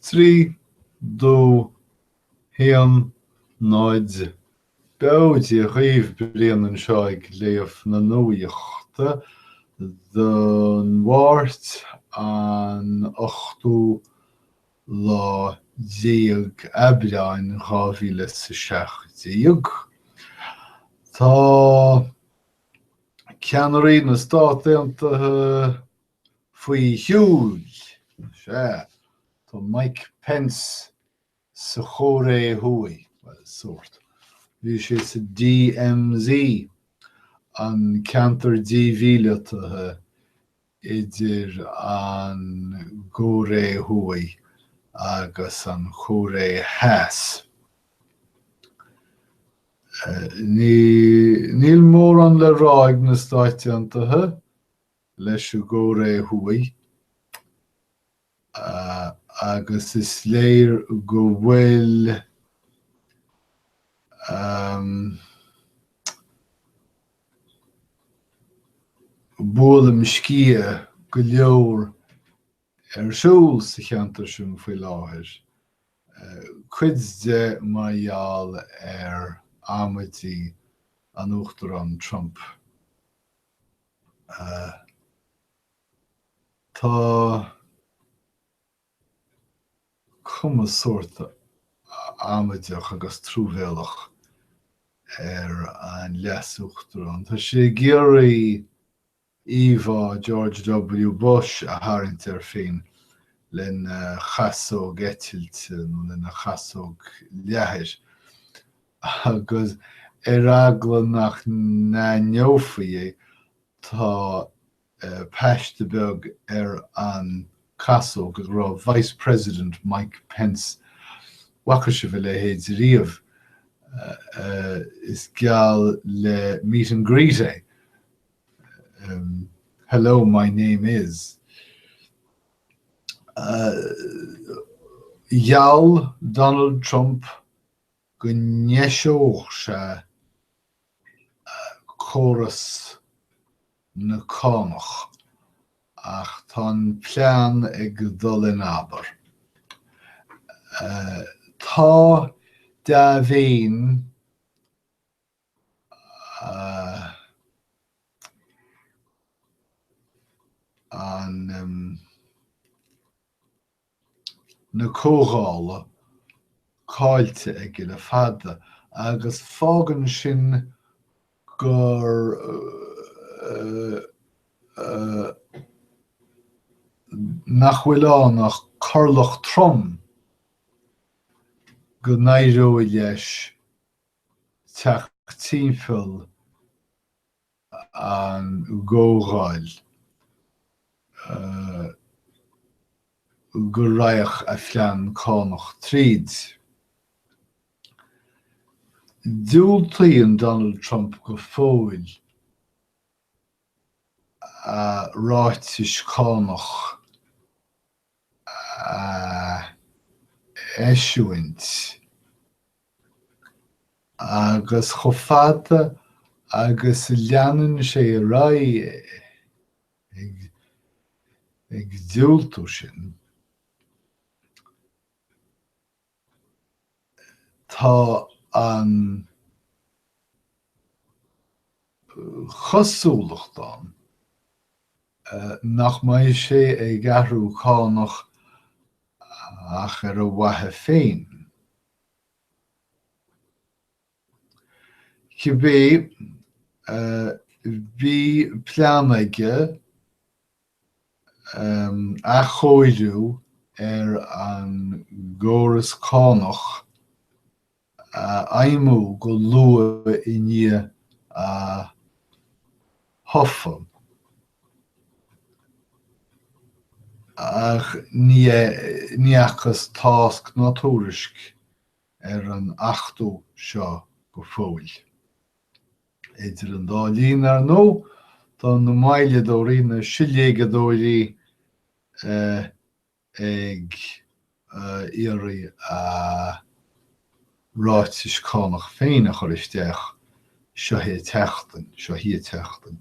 3, 2, 1, 0. Beo Dia dhaoibh, Brian anseo ag léamh na nuachta don Mháirt an ochtú lá déag Aibreáin 2017. Tá ceannairí na Stát Aontaithe faoi shiúl. Sea, tá Mike Pence sa Chóiré Thuaidh, bhuel, sórt. Bhí sé sa DMZ, an ceantar dímhíleataithe idir an gCóiré Thuaidh agus an Chóiré Theas. Níl mórán le rá ag na Stáit Aontaithe leis an gCóiré Thuaidh agus is léir go bhfuil buaileam sciath go leor ar siúl sa cheantar sin faoi láthair, cuid de mar gheall ar amaidí an Uachtaráin Trump. Tá. cuma sórt amaideach agus truamhéalach ar an leas-uachtarán. Tá sé ag iarraidh íomhá George W. Bush a tharraingt air féin lena chasóg eitilte nó lena chasóg leathair agus ar eagla nach n-aithneofaí é tá paiste beag ar an casóg ag rá Vice President Mike Pence. Bhfaca sibh a leithéid riamh? Is geall le meet and greet é. Hello, my name is. Gheall Donald Trump go ndeiseodh sé córas na cánach, ach tá an plean ag dul in abar. Tá dea-mhéin an. na Comhdhála caillte aige le fada agus fágann sin gur nach bhfuil ann ach corrlach trom go n-éireoidh leis teacht timpeall an gComhdháil go raghadh a phlean cánach tríd. Diúltaíonn Donald Trump go fóill a ráitis cánach a eisiúint agus chomh fada agus a leanann sé ar aghaidh ag diúltú sin, tá an chosúlacht ann nach mbeidh sé ag athrú cánach ach ar a mhaithe féin. Cibé, bhí plean aige athchóiriú ar an gcóras cánach a fheidhmiú go luath i ndiaidh a thofa, ach ní fhacthas tásc ná tuairisc ar an achtú seo go fóill. Idir an dá linn, ar ndóigh, tá na moilleadóirí, na siléigeadóirí ag iarraidh a ráitis cánach féin a chur isteach seo í an tseachtain, seo í an tseachtain.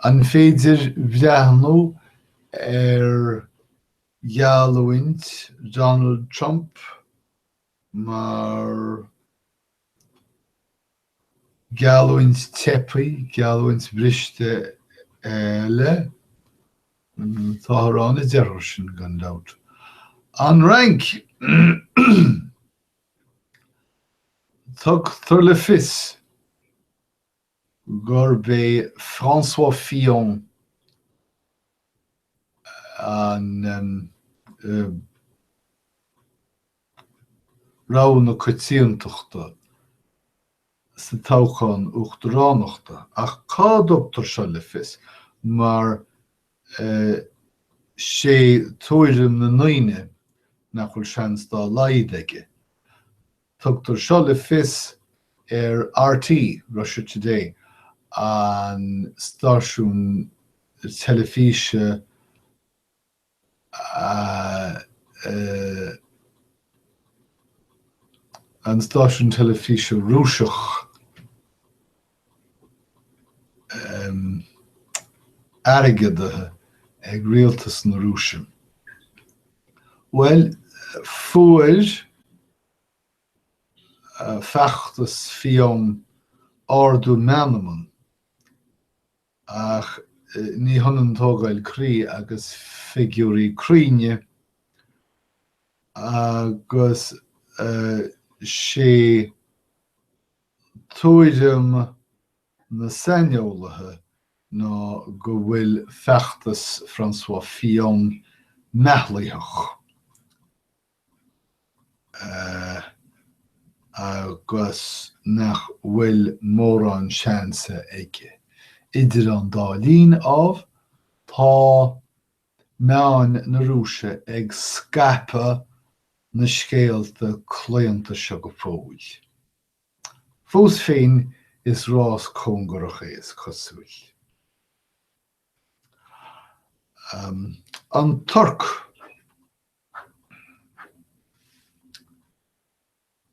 An féidir breathnú ar. Geallúint Donald Trump mar Geallúint teipthe, geallúint bhriste eile. Táthar ann a déarfadh sin, gan dabht. An Fhrainc! Tugtar le fios gurb é François Fillon an rogha na coitiantachta sa toghchán uachtaránachta. Ach cá dtugtar seo le fios? Mar sé tuairim na ndaoine nach bhfuil seans dá laghad aige. Tugtar seo le fios ar RT, Russia Today, an stáisiún teilifíse an stáisiún teilifíse Rúiseach airgeadaithe ag rialtas na Rúise. Bhuel, fuair feachtas Fillon ardú meanman Ach ní hionann tógáil croí agus figiúirí cruinne, agus sé tuairim na saineolaithe ná go bhfuil feachtas François Fillon meathlaitheach. agus nach bhfuil mórán seansa aige. Idir an dá linn, ámh, tá meáin na Rúise ag scaipeadh na scéalta claonta seo go fóill. Fós féin, is rás cóngarach é, is cosúil. An Tuirc.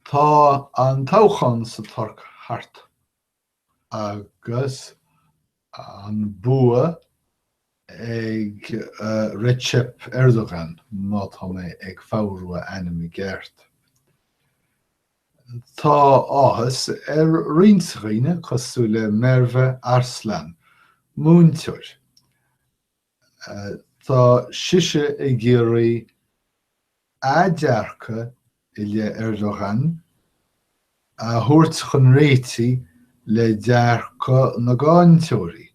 Tá an toghchán sa Tuirc thart agus an bua ag Recep Erdogan, má tá mé ag foghrú a ainm i gceart. Tá áthas ar roinnt dhaoine, cosúil le Merve Arslan, múinteoir. Tá sise ag iarraidh a dearcadh i leith Erdogan a thabhairt chun réitigh le dearcadh na gcáinteoirí.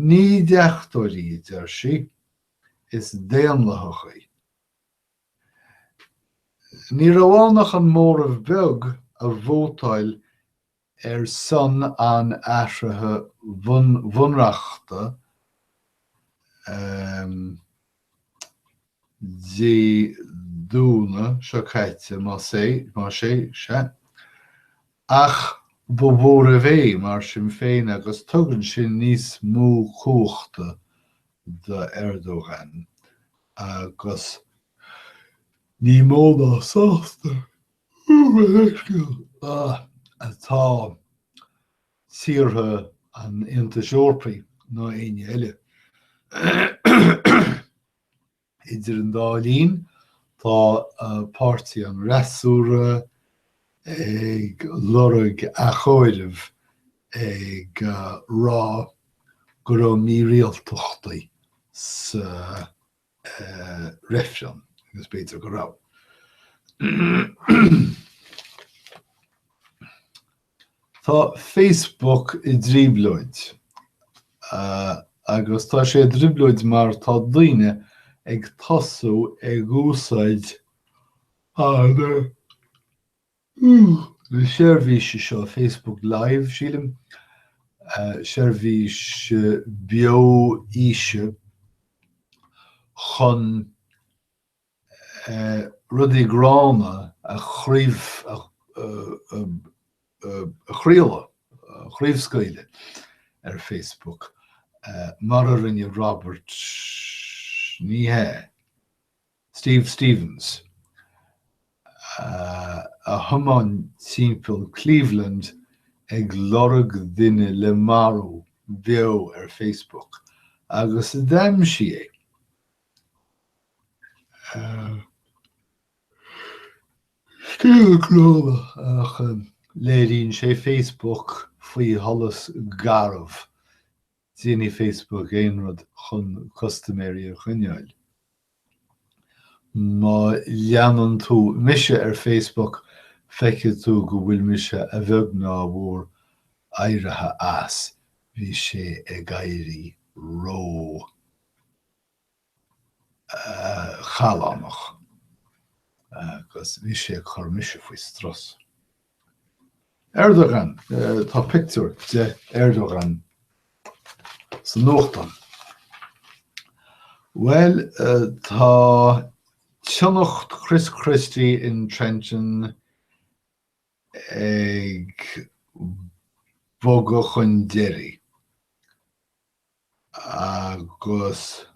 Ní deachtóirí, a deir sí, is daonlathaigh. Ní raibh ann ach an móramh beag a vótáil ar son an athraithe bhunreachta Dé Domhnaigh seo caite, más é, sea. Ach ba mhóramh é, mar sin féin, agus tugann sin níos mó cumhachta do Erdogan agus ní mó ná sásta atá tíortha an Aontais Eorpaigh ná éinne eile. Idir an dá linn, tá páirtí an fhreasúra ag lorg athchomhairimh ag rá go raibh mírialtachtaí sa reifreann, agus b'fhéidir go raibh. Tá Facebook i dtrioblóid, agus tá sé i dtrioblóid mar tá daoine ag tosú ag úsáid an na seirbhíse seo, Facebook Live, sílim, seirbhís beo-fhíse chun rudaí gránna a chraoladh, a chraobhscaoileadh ar Facebook, mar a rinne Robert, ní hea, Steve Stevens, a thiomáin timpeall Cleveland ag lorg duine le marú beo ar Facebook, agus a d'aimsigh é. Scéal gránna ach léiríonn sé Facebook faoi sholas garbh. Déanfaidh Facebook aon rud chun custaiméirí a choinneáil. Má leanann tú mise ar Facebook feicfidh tú go bhfuil mise a bheag ná a mhór éirithe as, bhí sé ag éirí ró. challánach agus bhí sé ag cur mise faoi strus. Erdogan, tá pictiúr de Erdogan sa nuachtán. Bhuel, tá tionacht Chris Christie in Trenton ag bogadh chun deiridh. Agus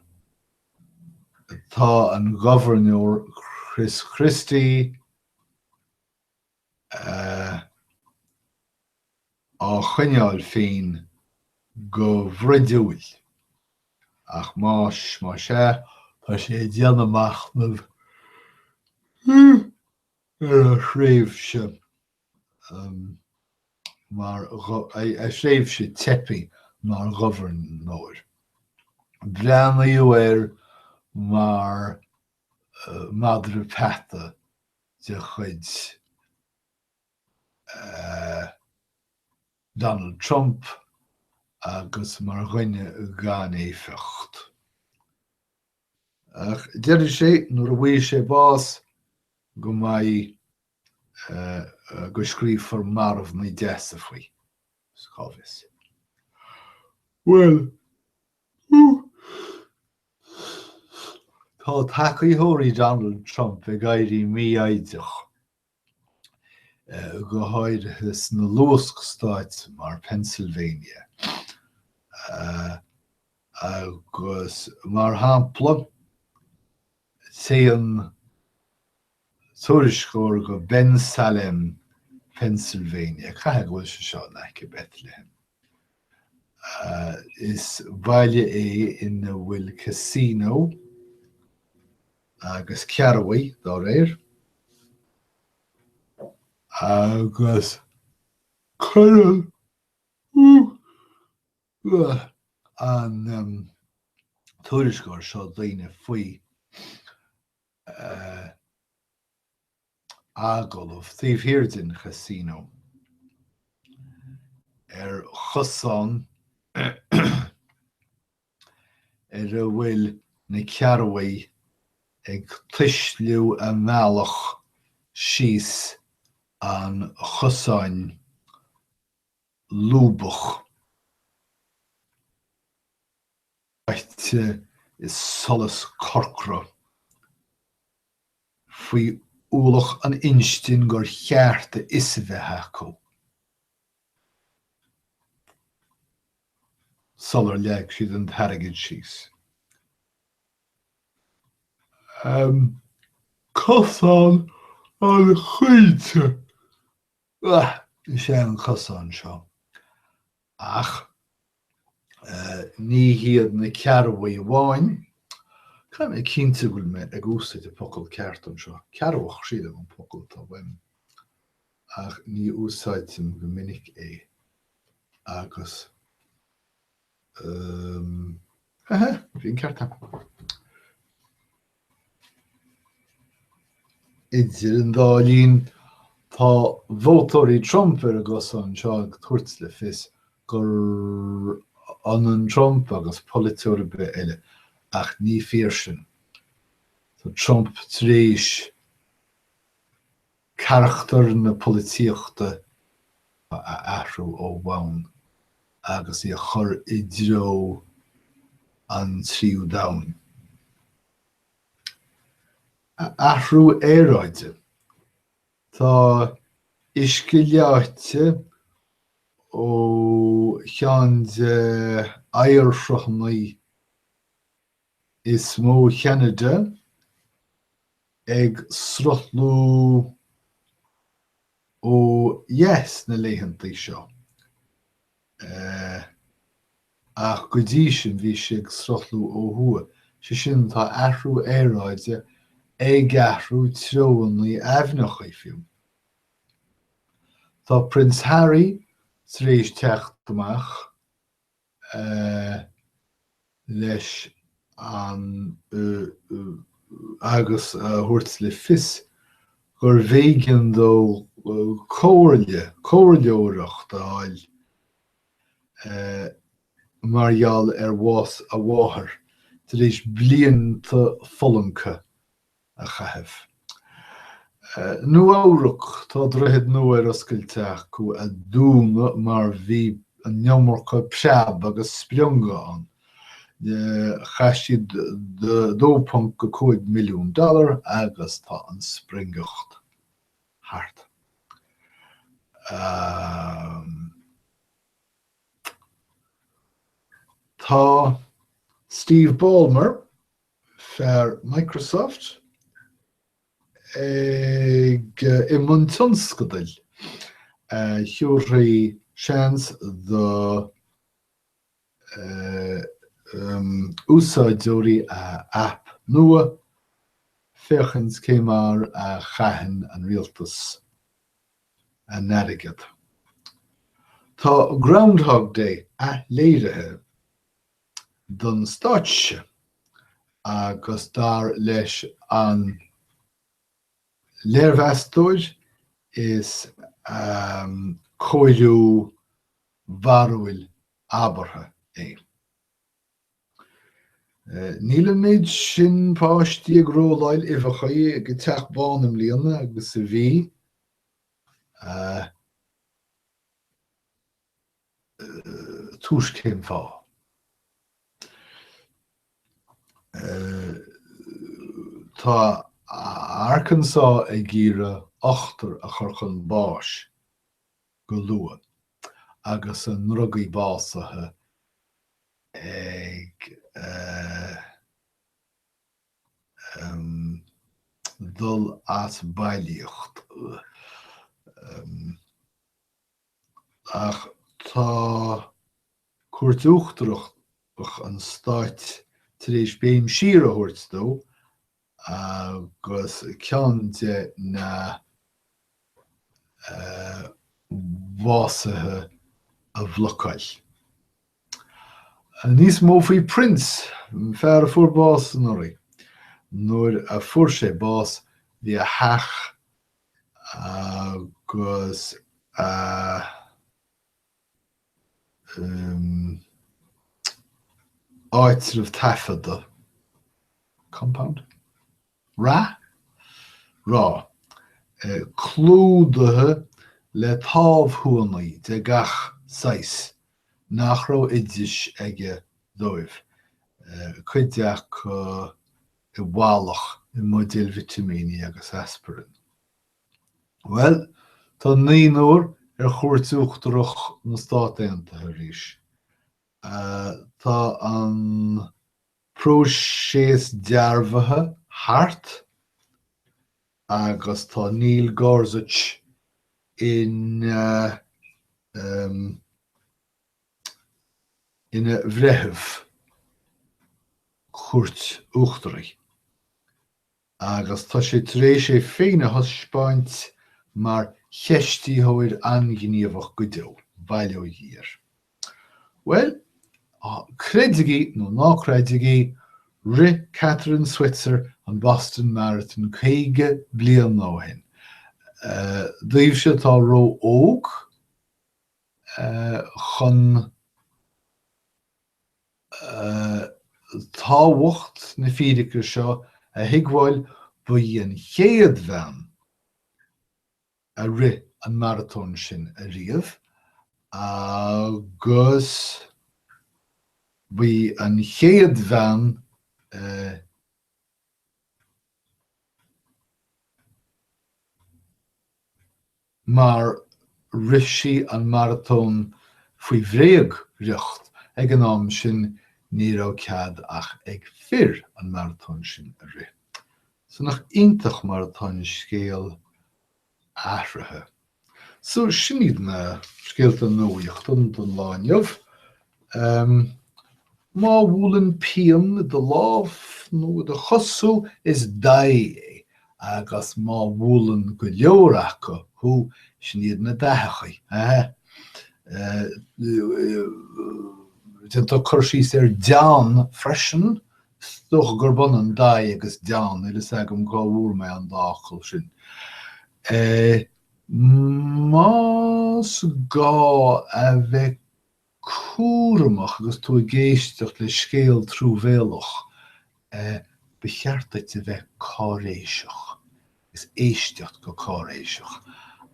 tá an Gobharnóir Chris Christie á choinneáil féin go bruidiúil. Ach más más ea, tá sé ag déanamh machnaimh ar a thréimhse. mar a thréimhse teipigh mar ghobharnóir. Breathnaíodh air mar mhadra peata de chuid Donald Trump agus mar dhuine gan éifeacht. Ach deir sé nuair a bhfaighidh sé bás go mbeidh go scríobhfar marbhnaí deasa faoi. Cá bhfios? Bhuel, tá tacaitheoirí Donald Trump ag éirí mífhoighdeach, go háirithe sna luasc-stáit mar Pennsylvania. Agus mar shampla, téann Tuairisceoir go Bensalem, Pennsylvania. Caithfidh go bhfuil sé seo in aice Bethlehem. Is baile é ina bhfuil casino agus cearrbhaigh dá réir. Agus cuireann an tuairisceoir seo daoine faoi agallamh taobh thiar den chasino ar chosán ar a bhfuil na cearrbhaigh ag tuisliú a mbealach síos an chosáin lúbach. Báite i solas corcra, faoi ualach an instinn gur cheart a fhios a bheith acu sular leag siad an t-airgead síos. Cosán an-chaointe is ea an cosán seo, ach Ní hiad na cearrbhaigh amháin. Caithfidh mé cinntiú go bhfuil mé ag úsáid an focal ceart anseo. Cearrbhach, sílim, an focal atá uaim, ach ní úsáidim go minic é. Agus, bhí an ceart agam. Idir an dá linn, tá vótóirí Trump ar an gcosán seo ag tabhairt le fios gur ionann Trump agus polaiteoir ar bith eile, ach ní fíor sin. Tá Trump tar éis carachtar na polaitíochta a athrú ó bhonn agus í a chur i dtreo an tríú domhain. Athrú aeráide. Tá uisce leáite ó cheann de oighearshruthanna is mó Cheanada ag sruthlú ó dheas na laethanta seo. Ach go dtí sin bhí sé ag sruthlú ó thuaidh. Sé sin, tá athrú aeráide Ag athrú treonna aibhneacha fiú. Tá Prince Harry tar éis teacht amach leis an agus a thabhairt le fios gurbh éigean dó comhairle, comhairleoireacht a fháil mar gheall ar bhás a mháthar tar éis blianta fulangtha a chaitheamh. Nua-Eabhrac, tá droichead nua ar oscailt acu a dúnadh mar bhí an iomarca preab agus sprionga ann. Chaith siad 2.5 milliún dollar agus tá an spriongacht thart. Tá Steve Ballmer, fear Microsoft, ag i mbun tionscadail a thabharfaidh seans do úsáideoirí a aip nua féachaint cé mar a chaitheann an rialtas a n-airgead. Tá Groundhog Day athléirithe don stáitse agus dar leis an léirmheastóir is cóiriú barrúil abartha é. Níl an méid sin páistí ag rolláil uibheacha ag an Teach Bán i mbliana agus a bhí. Tuairisc cén fáth? Tá Arkansas ag iarraidh ochtar a chur chun báis go luath agus a ndrugaí básaithe ag dul as bailíocht. Ach tá Cúirt Uachtarach an stáit tar éis béim siar a thabhairt dó agus ceann de na bhásuithe a bhlocáil. Níos mó faoi Prince, an fear a fuair bás anuraidh. Nuair a fuair sé bás bhí a theach agus a áitreabh taifeadta, compound? Rath? Ráth. Clúdaithe le támhshuanaí de gach saghas nach raibh oideas aige dóibh, cuid acu i bhfalach i mbuidéil vitimíní agus aspirin. Bhuel, tá naonúr ar Chúirt Uachtarach na Stát Aontaithe arís. Tá an próiseas dearbhaithe thart agus tá Neil Gorsuch ina ina bhreitheamh Cúirt Uachtaraí agus tá sé tar éis é féin a thaispeáint mar cheistitheoir an-ghníomhach go deo. Bail ó Dhia air. Bhuel, creidigí nó ná creidigí, rith Kathrine Switzer an Boston Marathon 50 bliain ó shin. Daoibhse atá ró-óg chun tábhacht na fírice seo a thuigbheáil, ba í an chéad bhean a rith an maratón sin ariamh agus ba í an chéad bhean mar rith sí an maratón faoi bhréag-riocht, ag an am sin ní raibh cead ach ag fir an maratón sin a rith. So nach iontach mar atá an scéal athraithe. So sin iad na scéalta nuaíochta don lá inniu. Má bhuaileann pian i do lámh. nó i do chosa, is daigh é, agus má bhuaileann go leor acu thú, sin iad na daitheachaí, aha. Déantar cur síos ar deán freisin, is dócha gurb ionann daigh agus deán, níl fhios agam cá bhfuair mé an dá fhocal sin. Más gá a bheith cúramach agus tú ag éisteacht le scéal truamhéalach, ba cheart duit a bheith cáiréiseach agus éisteacht go cáiréiseach.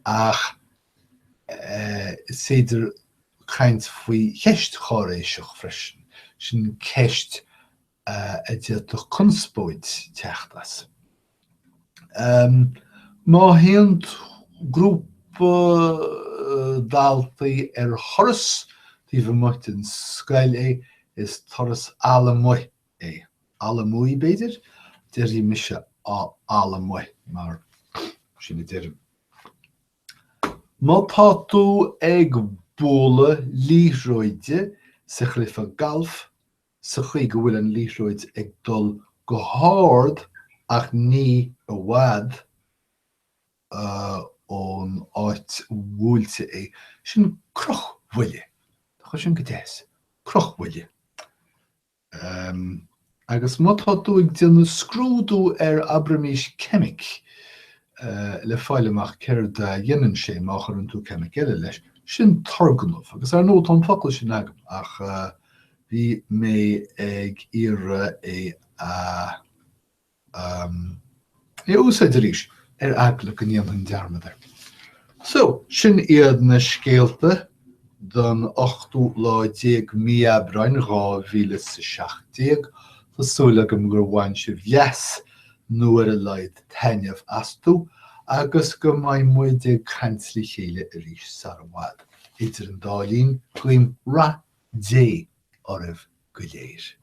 Ach is féidir caint faoi cheist cháiréiseach freisin, sin ceist a d'fhéadfadh conspóid teacht as. Má théann grúpa daltaí ar thuras taobh amuigh den scoil é, is turas allamuigh é. Allamuigh, b'fhéidir? Déarfaidh mise allamuigh mar sin a deirim. Má tá tú ag bualadh liathróide sa chluiche gailf, sa chaoi go bhfuil an liathróid ag dul go hard ach ní i bhfad ón áit bhuailte é, sin crochbhuille. Tá sin go deas. Crochbhuille. Agus má tá tú ag déanamh scrúdú ar, abraimis, ceimic le fáil amach céard a dhéanann sé má chuireann tú ceimic eile leis, sin turgnamh. Agus ar ndóigh tá an focal sin agam ach Bhí mé ag iarraidh é a é a úsáid arís, ar eagla go ndéanfainn dearmad air. So, sin iad na scéalta don ochtú lá déag mí Aibreáin 2017. Tá súil agam gur bhain sibh leas, nó ar a laghad taitneamh astu, agus go mbeidh muid ag caint le chéile arís sara bhfad. Idir an dá linn, guím rath Dé oraibh go léir.